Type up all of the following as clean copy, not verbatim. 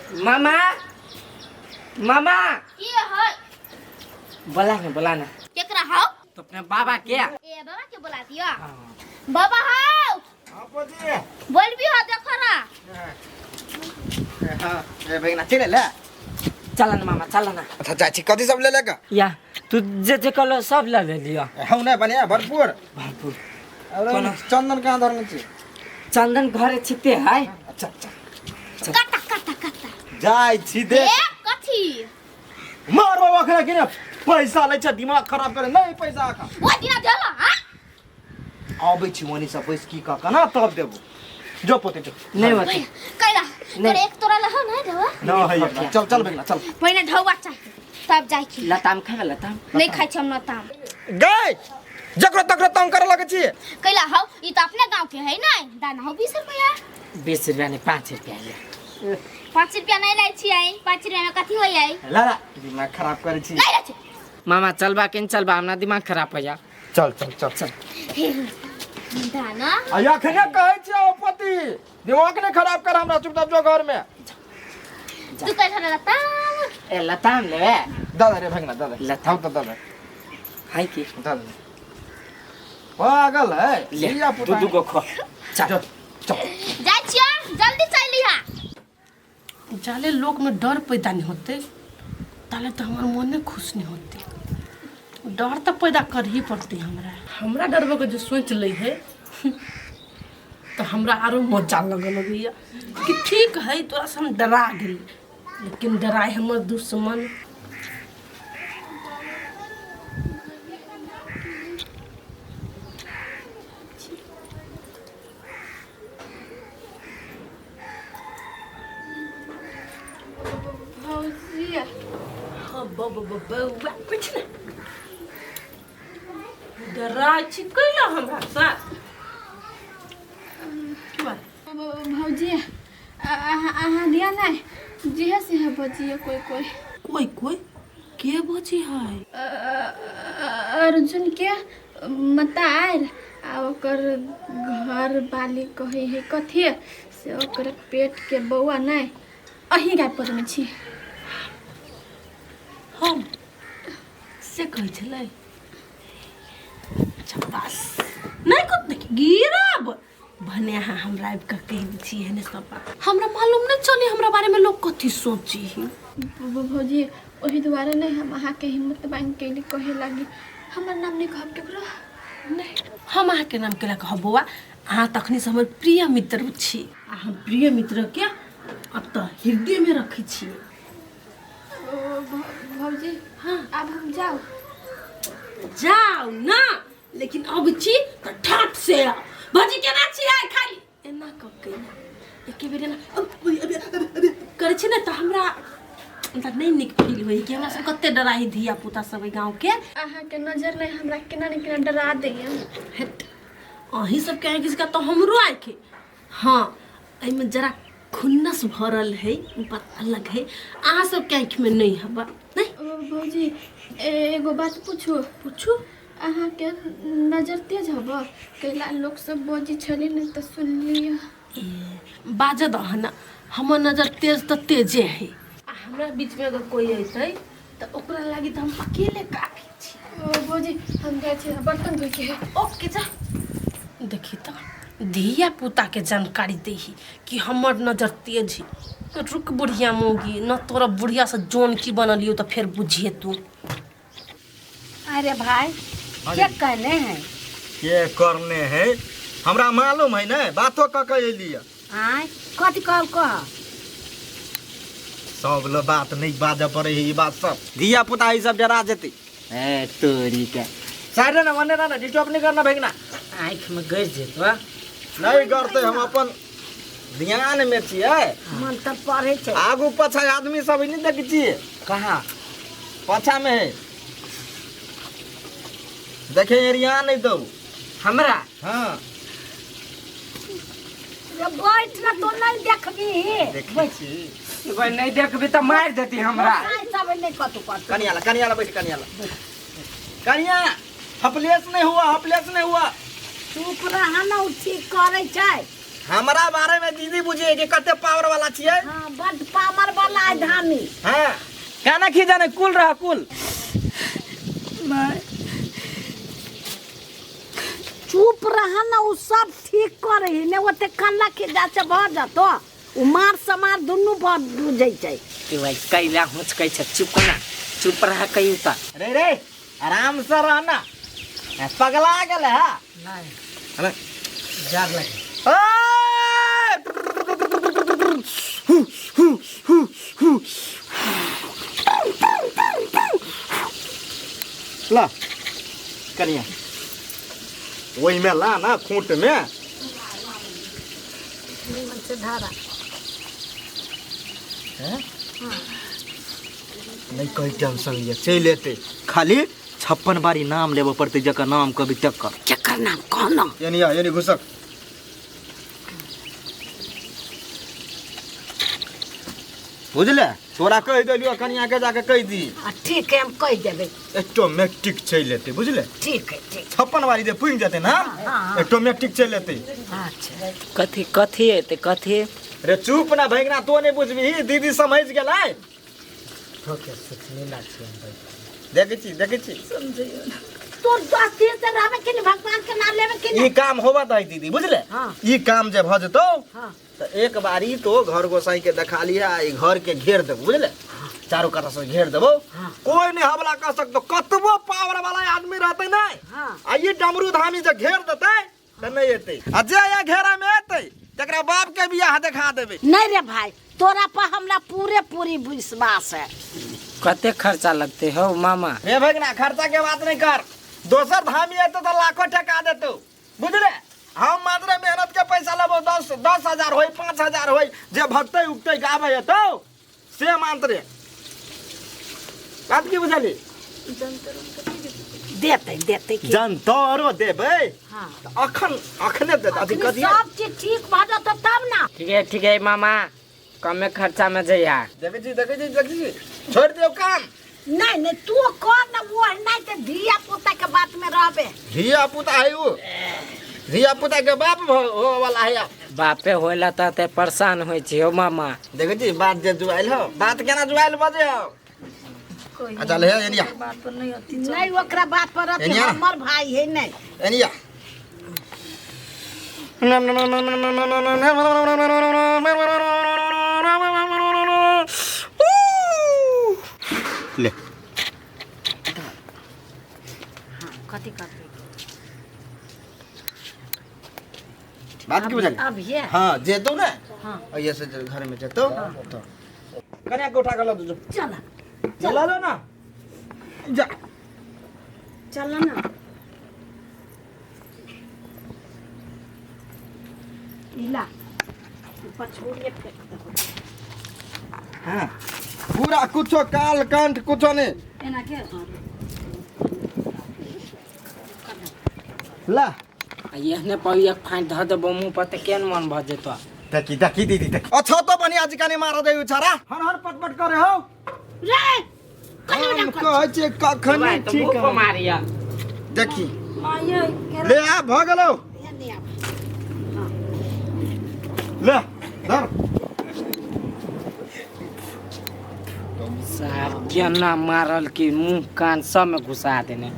मामा, मामा। की है? बोला ना, बोला ना। केकरा हौ? तो अपने बाबा के। ए बाबा के बोला दियो। बाबा हौ। हाँ, पोती। बोलबी हो, देखो ना। हाँ, ए भगना चले ले। चल ना मामा, चल ना। अच्छा जाइ छी, कथी सब ले लेगा? या तू जे जे कहलो सब ले ले लियो। हौ नै बढ़िया भरपूर। भरपूर। अरे कोना? चंदन कहाँ धरने छी? चंदन घरे छिते है। अच्छा अच्छा। कता कता कता। जाइ छी दे। ए कथी? मार बाबा खरा कि पैसा लै छ, दिमाग खराब करे नहीं पैसा आखा। ओ दिना देला हां? आबै छी वनी सब बैस की कह ना तब देबो। जो पोते जो। नहीं होते। कैला नहीं। तोरे एक तोरा लह ना धोवा। ना है, चल चल बेगना चल। पहिने धोवा चाहिए तब जाय की। लताम खाबे? लताम नहीं खाइ छी हम लताम। गए जकरो तकरो तंग करे लगे छी। कैला हौ, ई त अपने गांव के है नै, दान हौ 20 रुपया। 20 रुपया नहीं, 5 रुपया ले। 5 रुपया नहीं लै छी आई, 5 रुपया में कथी होय आई? लाला दिमाग खराब करे छी। नहीं लै छी। मामा चलबा के चलबा, हमरा दिमाग खराब हो जा। चल चल चल चल। दाना आ अखने कहै छी ओ पति दिमाग नहीं खराब कर हमरा, चुपचाप जो घर में। तू कैसा लताम? ए लताम लेबे? दादा रे भगना दादा। लताम। हाँ तो दादा। है की? दादा पागल है। ले धिया दू पुता। दू गो खो, चल। चल चल। जाइ छियो, जल्दी चल लिहा। जाले लोक में डर पैदा नहीं होते ताले तो हमार मने खुश नहीं होते। डर तो पैदा कर ही पड़ते हमरा। हमरा डरबे के जो सोच लै है तो हमरा आरो मजा लगे लगैया कि ठीक है तोरा से हम डरा गेली, लेकिन डराए हमर दुश्मन। भौजी। हाँ बौआ, कुछ ना डराइ छी कैला हमरा से? की बात? भौजी, अहाँ दिया नहीं जिहे से बजिए कोई कोई। कोई कोई के बजी है? अर्जुन के मतार आ ओकर घर बाली कहै है कथी से ओकर पेट के बौआ नहीं अहीं गाय पर में छी। हम से कहै छलै? अच्छा बस नहीं कुछ नहीं गिरब भने अहाँ हमरा आबि कऽ कहि दै छी एहने सब बात। हमरा मालूम नहीं चली हमरा बारे में लोग कथी सोची। भौजी, ओही दुआरे नहीं हम अहाँके हिम्मत बान्हि के अयली कहे लागी हमर नाम नहीं कहब केकरो। नहीं, हम अहाँके नाम केला कहब बौआ? अहाँ तखनी से हमर प्रिय मित्र छी आ हम प्रिय मित्रके अब तऽ हृदयमे रखै छी। ओ, भौजी। हाँ। आब हम जाउ? जाउ ना, लेकिन अब छी तऽ ठाट से आउ। भौजी केना छी आइ? खाली एना कऽ के ना एके बेर एना अब- अब- अब- अब- अब करै छी ने तऽ हमरा मतलब नहि नीक फील होइ कि हमरा सब कते डराही धिया पुता सब एहि गाँवके। अहाँके नजर नहीं हमरा केना ने केना डरा दैया। हेट, अहीं सबके आँखि जिसका तऽ हमरो आँखि। हाँ, एहिमे जरा खुन्नस भरल है, बात अलग है। अहाँ सबके आँखिमे नहि हबा नहि। ओ भौजी, एगो बात पूछू? पूछू। अहाँके नजर तेज हब कैला लोक सब बजै छलै ने तऽ सुनलियै। ए बाजऽ दह ने, हमर नजर तेज तऽ तेजे है आ हमरा बीचमे अगर कोइ अयतै तऽ ओकरा लागी तऽ हम अकेले काफी छी। ओ भौजी, हम जाइ छी बर्तन धोइके है। ओके जा। देखी तऽ धिया पुताके जानकारी दै ही कि हमर नजर तेज है। रुक बुढ़िया मौगी न, तोरा बुढ़िया से जोन की बनलियो तऽ फेर बुझिए तू। अरे भाई, के कहने है? के करने है हमरा मालूम है ने, बातो कऽ के एली। आय, कथी कहल कह? सब ल बात नहीं बाजऽ पड़े है, ई बात सब धिया पुता ई सब डरा जेतै। ए तोरी के साइड ना वने ना, डिस्टर्ब नहीं करना भगना। आँखि में गड़ जेतो। नहीं करते, हम अपन ध्यान में छियै। मन तऽ पढ़ै छै। आगू पाछा आदमी सब नहीं देखै छियै? कहाँ? पाछा में है, देखे एरिया नहीं दो। हमरा? हाँ। रे बैठ ना, तो नहीं देखबी? देखै छी। भाई नहीं देखबी तऽ मारि देती हमरा। आइ सब नहीं कतू कतू। कनिया ला, कनिया ला बैठ, कनिया ला, कनिया हपलेस नहीं हुआ, हपलेस नहीं हुआ। चुप रह न, उ ठीक करै छै। हमरा बारे में दीदी बुझे कि कते पावर वाला छियै। हाँ, बड पावर वाला। धामी। हाँ काना खी जाने कुल रहा कुल। चुप रहा ना, उ सब ठीक करे ने ओते कन्ना के जाचे भ जतो, उ मार समार दुनू भ बुझै छै। कि भाई कैला हुचकै छै, चुप ना, चुप रहा कहियो त। रे रे आराम से रहना, पगला गेल है। नहीं अरे डर लगे। ला कनिया ओहि में ला ना खूंट में निमन से धारा। हैं? नहीं कोई टेंशन लिया, चलि एतै। खाली 56 बारी नाम लेबऽ पड़तै, जकर नाम कहबी तकर। केकर नाम कहना? यानी आ, यानी घुसक। बुझले? तोरा कहि देलियौ, कनिया के जाके कहि दी। आ ठीक है, हम कहि देबै। ऑटोमेटिक चलि एतै, बुझले? ठीक है, ठीक। 56 बारी जे पुनि जेतै ना, ऑटोमेटिक चलि एतै। अच्छा। कथी कथी एतै कथी? रे चुप ना भैगना, तो नहीं बुझबही, दीदी समझ गेलै। देखै छी, देखै छी। तू 10 दिन से रहबे कि नहीं, भगवान के नाम लेबे कि नहीं? ई काम होबा दही दीदी, बुझले? हाँ। ई काम जे भ जेतौ हाँ। त एक बारी तो घर गोसाई के देखा लिया, ई घर के घेर देबो, बुझले? चारू कात से घेर देबो। हाँ। कोई नहीं हमला कर सकतो, कतबो पावर वाला आदमी रहतै नहीं। हाँ। आ ई डमरू धामी जे घेर देतै त नहीं एतै, आ जे या घेरा में एतै तकरा बाप के बियाह देखा देबै। नहीं रे भाई, तोरा पर हमरा पूरे पूरी विश्वास है। कते खर्चा लगते हो मामा? रे भगना, खर्चा के बात नहीं कर, दोसर धामी एतौ त लाखों टका देतौ, बुझले? हम मात्र मेहनत के पैसा लेबो, 10,000 होई, 5,000 होई, जे भगतै उगतै गाबै एतौ से मात्र। बात की बुझली? देतै देतै की? जंतरो देबै। हाँ। त अखन अखने देतै, अथी कथी? सब चीज ठीक भ जेतौ तब ना। ठीक है, ठीक है मामा, कमे खर्चा में जइया। देखै छी, देखै छी, देखै छी, छोड़ि दियौ काम। नहीं नहीं, तू कर ना, वो नहीं त धिया पुता के बात में रहबे। धिया पुता है उ, धिया पुता के बाप हो वाला है। बापे होला त ते परेशान होइ छी हो मामा। देखै छी बात जे जुआइल हो, बात केना जुआइल बजे हो। अच्छा ले एनिया। नहीं ओकरा बात पर अथी एनिया। हमर भाई है नहीं। एनिया। ले। कथी करबै? बात की बुझल? अब ये। हाँ, जेतौ ना? हाँ। और ये से घर में जेतौ तो कन्या के उठा के ल दो। चल। चला लो ना। जा। चल ना। ला। ऊपर छोड़िए फेंक दो। हाँ। पूरा कुछो काल कंठ कुछो नहीं। एना के? ला। एहने पविया फाइन ध देबो मुंह पर त केन मन भ जेतो। देखी देखी दीदी देखी। अच्छा तो बढ़िया जी कनी मार दे उछारा। हर हर पटपट करे हो। रे हम कहै छियै कखन ठीक मुंह पर मारिया। देखी। ले आ भ गेलौ। ले धर। सार केना मारल कि मुंह कान सब में घुसा देने।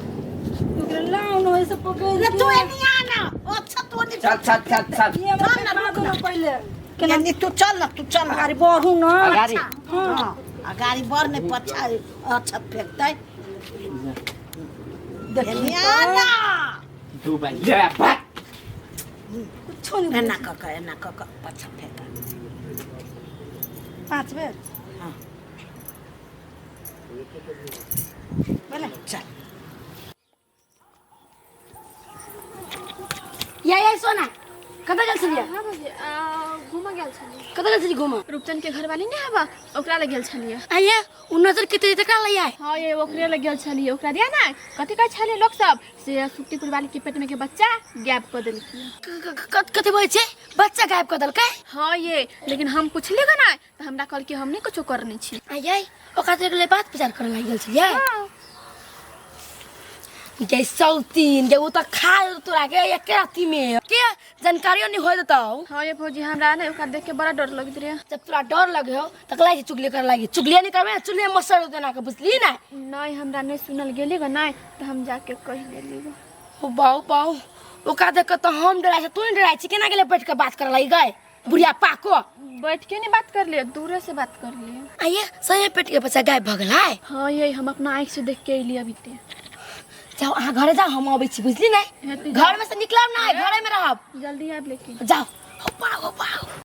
रे तू एनिया ना, अच्छा तो नहीं। चल चल चल चल। चल ना, रुक ना पहिले। यानी तू चल ना, तू चल। अरे बढ़ू ना। अगाड़ी। हाँ, अगाड़ी बढ़ नहीं पछा अच्छा फेंकतै। एनिया ना। दू बार ले भाग। कुछो नहीं। एना क क, एना क क पछा फेंक। 5 बेर। हाँ। बोले चल। या या सोना, कतऽ गेल छलियै? हाँ भौजी, घूमऽ गेल छलियै। कतऽ गेल छलियै घूमऽ? रूपचंद के घरवाली नहि हवा, ओकरा लग गेल छलियै। आइये उ नजर केते तकरा लग आय? हाँ ये ओकरे लग गेल छलियै। ओकरा दिया ना कथी कहै छलियै लोक सब से सुखटीपुर वाली के पेट में के बच्चा गायब कऽ देलकै। कथी बोलै छै? बच्चा गायब कऽ देलकै? हाँ ये, लेकिन हम पुछलियै गो ना तऽ हमरा कहलकै हम नहि कुछो करने छी। आइये ओकरा तऽ ले बात विचार करऽ लागि गेल छलियै। हाँ। गई सौतीन गे, उ त खा लेतौ तोरा के एके राति में के जानकारियो नहीं होय देतौ। हाँ ये भौजी, हमरा ने ओकरा देख के बड़ा डर लगत रहे। जब तोरा डर लगे हो त कलाई से चुगली कर लागी, चुगलिया नहीं करबे चुगलिया मसर देना के, बुझली ना? नहीं, हमरा नहीं सुनल गेली गो नहीं तो हम जाके कह देली गो। ओ बाऊ बाऊ, ओकरा देख के तो हम डराइ छी, तू नहीं डराइ छी? केना गेले बैठ के बात कर लागी गए बुढ़िया पाको? बैठ के नहीं बात कर लिए, दूरे से बात कर लिए। आइए सही पेट के बच्चा गायब भऽ गेल है। हाँ ये हम अपना आँख से देख के अइली अभी ते। जाओ अहाँ घरे जाओ, हम अबै छी, बुझली नहीं? हेतै। घर में से निकलब ना, घरे में रहब। जल्दी आब लेकिन। जाओ। हो पाओ, हो पाओ।